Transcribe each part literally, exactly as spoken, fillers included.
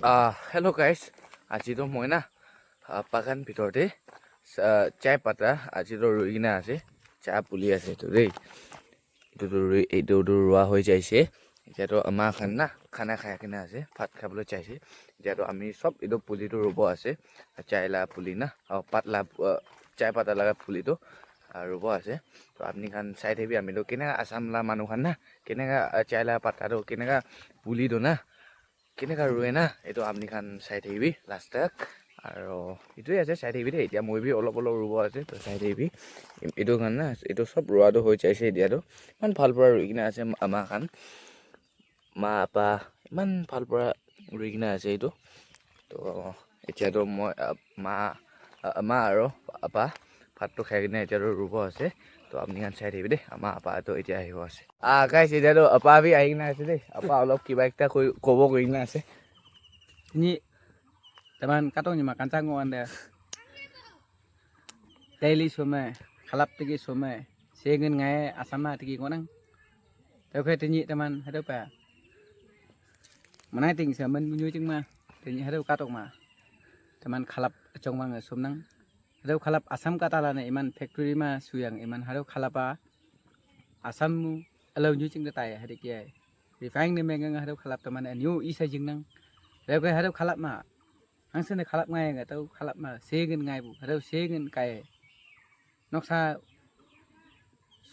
Ah, hello guys, aji toh moi na, ah, bagan bitor te, ah, chai pata aji toh rui kena ase, chai puli ase etu de. Etu tu rui, etu tu rua hoi jaise. Etia tu ama khan na khana khai kena ase, bhat khabole jaise. Etia tu ami sob etu puli tu rubo ase, chai la puli na, ah, pat la, ah, chai pata laga puli tu, ah, rubo ase. To apni khan sai thakibi, ami tu keneka Assam la manu khan na, keneka, ah, chai la pata tu keneka puli tu na, keneka rue na, etu apni khan sai thakibi last tak. Aro etu ase, sai thakibi de. Etia moi bi olop olop rubo ase, to sai thakibi. Etu khan na, etu sob rua tu hoi jaise etia tu. Iman bhal para rui kena ase ama khan. Ma, apa, iman bhal para rui kena ase etu. To etia tu moi, ah, ma, ah, ma aro apa, bhat tu khai kena etia tu rubo ase. To apni khan sai thakibi de, ama apa tu etia ahibo ase. Ah, guys, etia tu apa bi ahi kena ase de. Apa olop kiba ekta koi, kobo koi kena ase. Ni, teman katong ni makan chang wan de. Daily some, khalap tiki some, segen ngai asama tiki konang. Tau khe tini teman hado pa. Manai ting sa man munyu ting ma. Tini hado katok ma. Teman khalap chong bang som nang. Hado khalap Assam kata la na iman factory ma suyang iman hado khalap a. Assam mu alau nyu ching ta ya hadi kiai. Refine ne mengang hado khalap teman a new isa jing nang. Tau khe hado khalap ma. Hangsen de khalap ngai ngai tau khalap ma segen ngai bu hado segen kai. Noksa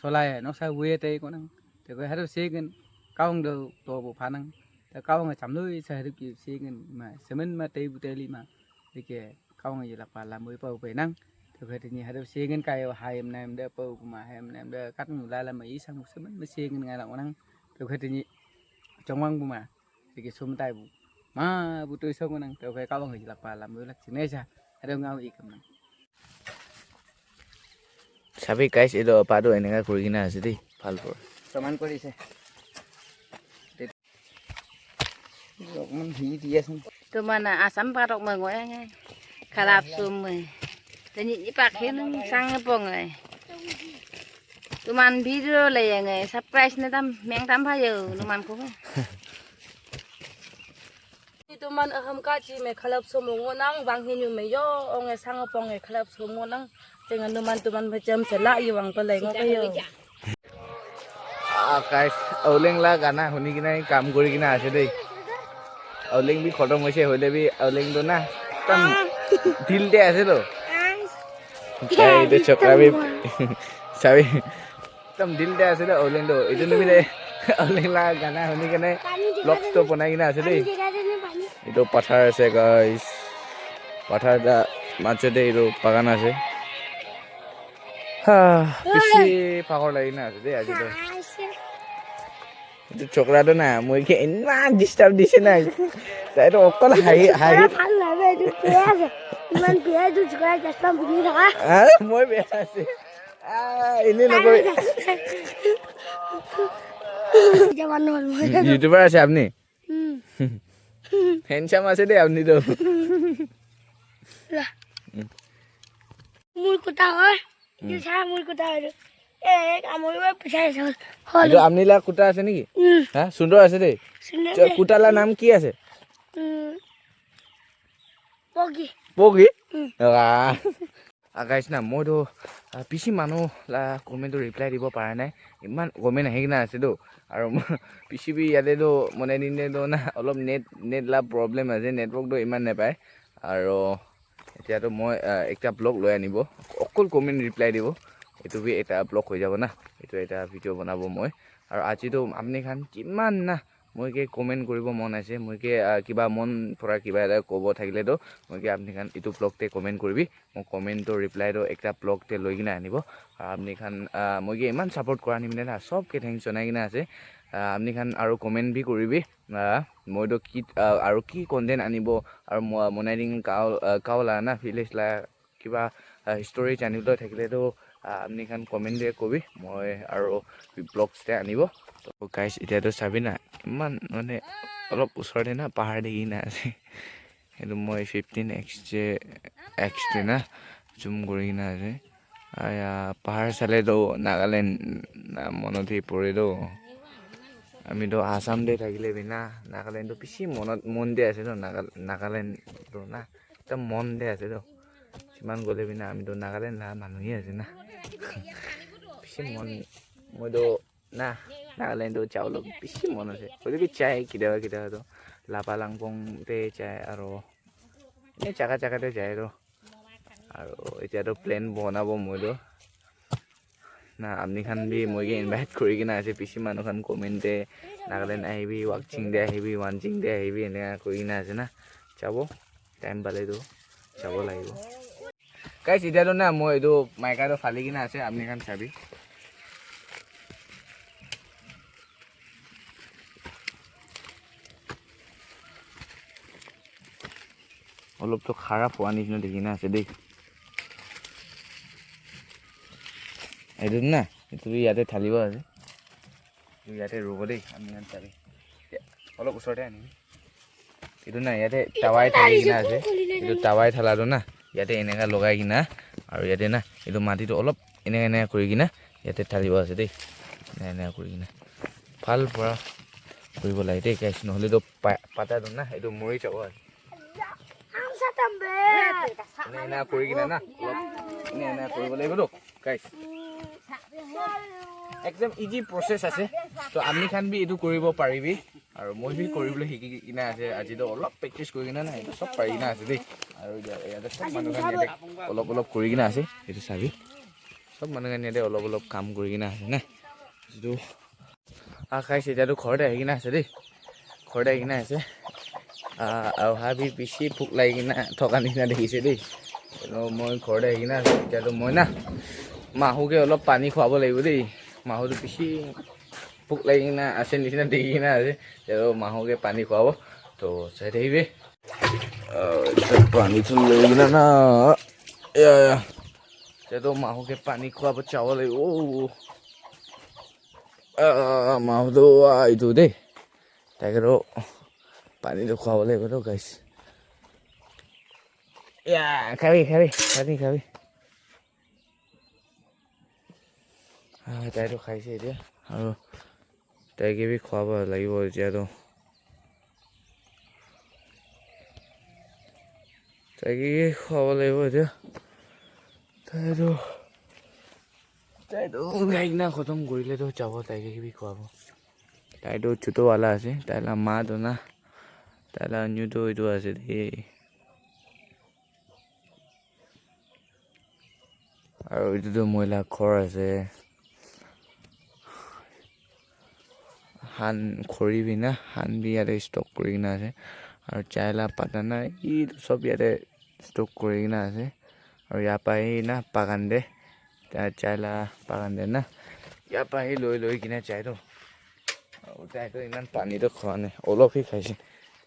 solai noksa wue tei konang. Te koi hado segen kaung do to bu phanang. Te kaung chamlui sa hado ki segen ma semen ma tei bu tei li ma. Dike kaung yi lak pa lam wui pa wui nang. Te koi tini hado segen kai hai em naim de pa bu ma hai em naim de kat nu la la ma yi sang semen ma segen ngai la konang. Te koi tini chongwang bu ma. Dike sum tai bu. Ma bu tui song nang. Te koi kaung yi lak pa lam wui lak chine sa. Hado ngau ikam nang. Sabi guys, etu apa tu eneka kuri kena ase de, bhal para. Saman kuri ase. Lokman hi di ase. Tumana Assam parok mengo enge. Khalap sum me. Tani ipak hin sang pong e. Tuman video le enge. Surprise ne tam meng tam phayo numan ko. Tuman aham ka chi me khalap so mo ngo nang bang hin yu me yo ong e sang pong e khalap so mo nang tenga numan tuman me jam se la yu wang to le ngo ka yo. Ah, guys, Auleng la gana huni kena hi kam kuri kena ase de. Auleng bi khotom hoise hoile bi Auleng to na tam dil te ase to. Ei, etu chokra bi sabi. Ekdum dil te ase de Auleng to. Etu nimite Auleng la gana huni kene vlogs to banai kena ase de. Etu pathar ase guys. Pathar la majo te etu bagan ase. Ha, bishi bhagor lagi kena ase de aji to. Etu chokra to na, moi ke iman disturb dise na. Tai to okol hahi, hahi. Chokra bhal nai be, etu beya ase. Iman beya etu chokra chashma pindi thaka. Ah, moi beya ase. Ah, ene nokoi. Jaman hol moi. YouTuber ase apni? Hmm. Handsome ase de apni to. La. Mur kuta hoy. Hmm. Etu sa mur kuta hoy. Eh, amul hoy puchai sa. Hol. Etu apni la kuta ase niki? Hmm. Ha, sundor ase de. Sundor ase. Kuta la naam ki ase? Hmm. Pogi. Pogi? Hmm. Wah. Ah, guys na, moi tu, ah, bishi manu la comment tu reply dibo para nai. Iman comment ahi kena ase tu. Aru moi bishi bi yate tu, mane din te tu na, olop net, net la problem ase, network tu iman napai. Aru etia tu moi, ah, ekta vlog loi anibo. Okol comment reply dibo. Etu bi ekta vlog hoi jabo na. Etu ekta video banabo moi. Aru aji tu apni khan kiman na, moi ke comment kuribo mon ase, moi ke, ah, kiba mon pora kiba eta kobo thakile to, moi ke apni khan etu vlog te comment kuribi, moi comment to reply to ekta vlog te loi kena anibo. Ah, apni khan, ah, moi ke iman support kora nimite na, sob ke thanks jonai kena ase. Ah, apni khan aru comment bi kuribi, ah, moi to ki, ah, aru ki content anibo, aru moi monai ding kau, ah, kau la na village la kiba, ah, history janibole thakile tu, ah, apni khan comment te kobi, moi aru vlogs te anibo. To guys, etia tu sabi na, iman mane olop usor te na pahar dikhi na ase. Etu moi fifteen X J, X te na zoom kuri kena ase. Aya, pahar sale tu Nagaland na monot hi pore tu. Ami toh Assam te thakile bina Nagaland toh bishi monot, mon te ase toh, Naga-, Nagaland toh na ekdum mon te ase toh. Jiman gole bina ami toh Nagaland la manu he ase na. Bishi mon, moi toh na Nagaland toh jabole bishi mon ase. Hoile bi jai ketiaba ketiaba toh Lapa Langpong te jai aro ene jaga jaga te jai toh. Aro etia toh plan banabo moi toh. Na, apni khan bi moi ke invite kuri kena ase, bishi manu khan comment te Nagaland ahibi, Wakching te ahibi, Wanching te ahibi, eneka kuri kena ase na. Jabo, time pale toh jabo lagibo. Guys, etia toh na, moi etu maika toh phali kena ase, apni khan sabi. Olop toh khara pua nishina dikhi na ase dei. Etu na, etu bi yate thalibo ase. Etu yate rubo dei, ami khan sabi. Ya, olop usor te ani. Etu na, yate tawai thali kena ase. Etu tawai thala toh na, yate eneka logai kena, aru yate na, etu mati toh olop eneka eneka kuri kena, yate thalibo ase dei. Eneka eneka kuri kena. Bhal para kuribo lage dei, guys. Nohole toh pa-, pata toh na, etu mori jabo ase. Ena, ena kuri kena na, olop ena, ena kuribo lagibo toh, guys. Ekdum easy process ase. Toh, ami khan bi etu kuribo paribi. Aru moi bi kuribole hiki kena ase. Aji toh olop practice kuri kena na, etu sob pari kena ase dei. Aru ya, yate sob manu khan yate olop olop kuri kena ase. Etu sabi. Sob manu khan yate olop olop kam kuri kena ase na. Etu Ah, guys, etia toh ghor te ahi kena ase dei. Ghor te ahi kena ase. Ah, aru ha bi bishi bhuk lagi kena thoka nishina dikhi ase dei. Toh moi ghor te ahi kena ase. Etia toh moi na mahu ke olop pani khwabo lagibo dei. Mahu toh bishi bhuk lagi kena ase nishina dikhi kena ase. Etia toh mahu ke pani khwabo. Toh sai thakibi. Ah, etia pani toh loi kena na. Ya, ya. Etia toh mahu ke pani khwabo jabo lagibo. Ah, mahu toh, ah, etu dei. Taike toh pani toh khwabo lagibo toh, guys. Ya, khabi, khabi, pani khabi. Ah, tai toh khaise etia. Aru tai ke bi khwabo lagibo etia toh. Tai ke bi khwabo lagibo etia. Tai toh, tai toh khai kena khotom kurile toh jabo, tai ke bi khwabo. Tai toh chutu wala ase, tai la ma toh na, tai la nyu toh etu ase dei. Aru etu toh moi la ghor ase. Han khori bi na, han bi yate stock kuri kena ase. Aru chai la pata na, etu sob yate stock kuri kena ase. Aru yapa he na bagan te, ta chai la bagan te na, yapa he loi loi kena jai toh. Aru tai toh eman pani toh khoa nai, olop he khaise.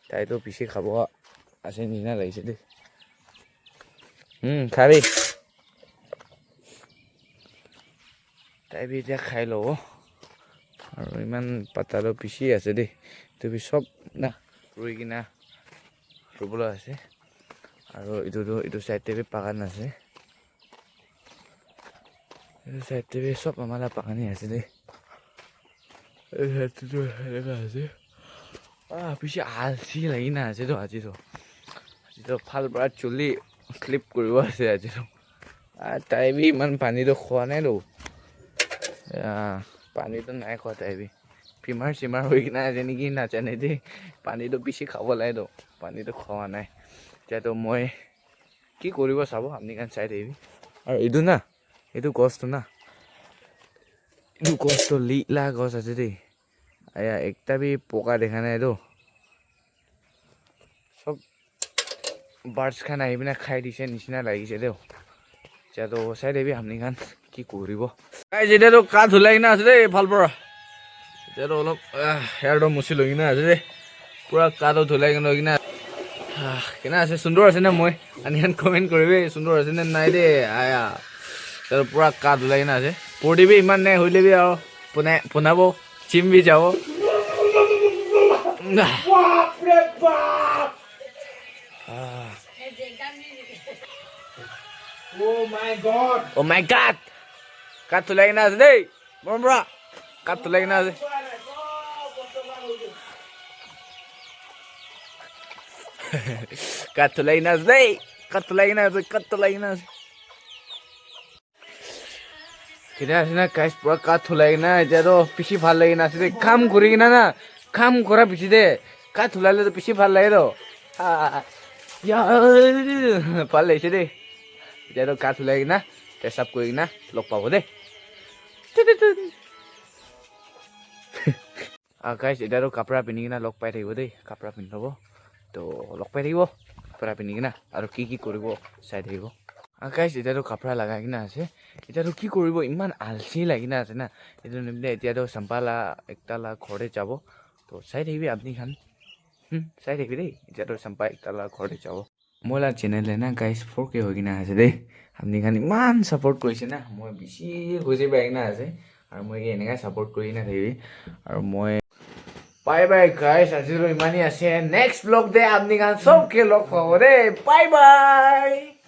Tai toh bishi khabo ase nishina lagise dei. Hmm, khabi. Tai bi etia khai lobo. Aru eman pata toh bishi ase dei. Etu bi sob na rui kena rubolo ase. Aru etu toh etu side te bi bagan ase. Etu side te bi sob ama la bagan he ase dei. Etu side te toh eneka ase. Ah, bishi alsi lagi na ase toh aji toh. Aji toh bhal para chuli sleep kuribo ase aji toh. Ah, tai bi eman pani toh khoa nai toh. Ya, pani toh nai khoa tai bi. Bimar simar hoi kena ase niki najane dei. Pani toh bishi khabo lage toh. Pani toh khoa nai. Etia toh moi ki kuribo sabo apni khan sai thakibi. Aru etu na, etu ghas toh na, etu ghas toh lila ghas ase dei. Aya, ekta bi poka dekha nai toh. Sob birds khan ahi kena khai dise nishina lagise toh. Etia toh sai thakibi apni khan ki kuribo. Guys, etia toh ka dhulai kena ase dei, bhal para. Etia toh olop, ah, hair toh musi loi kena ase dei. Pura ka toh dhulai kena loi kena. Ah, kena ase, sundor ase na moi? Apni khan comment kuribi, sundor ase na nai dei. Aya. Etia toh pura ka dhulai kena ase. Purti bi eman nai hoile bi aru punai, punabo, gym bi jabo. Bap re bap! Ah. Oh my God! Oh my God! Ka dhulai kena ase dei. Morom para. Ka dhulai kena ase. Kat tulai na ase dei. Kat tulai na ase, kat tulai na ase. Kida ase na guys, pura kat tulai na, etia toh bishi bhal lagi na ase dei. Kam kuri kena na, kam kura bishi de, kat tulai le toh bishi bhal lage toh. Ah, ya, bhal lagise dei. Etia toh kat tulai kena, dress up kuri kena, log pabo dei. Tut, tut, tut. Ah, guys, etia toh kapra pindi kena log pai thakibo dei. Kapra pindi lobo. Toh, log pai thakibo. Kapra pindi kena. Aru ki ki kuribo, sai thakibo. Ah, guys, etia toh kapra lagai kena ase. Etia toh ki kuribo, iman alsi lagi na ase na. Etu nimite etia toh Sampa la ekta la ghor te jabo. Toh, sai thakibi apni khan. Hmm, sai thakibi dei. Etia toh Sampa ekta la ghor te jabo. Moi la channel te na guys four K hoi kena ase dei. Apni khan iman support kurise na, moi bishi khushi pai kena ase. Aru moi ke eneka support kuri kena thakibi. Aru moi bye bye guys, aji lo iman hi ase. Next vlog te apni khan sob ke log pabo dei. Bye bye.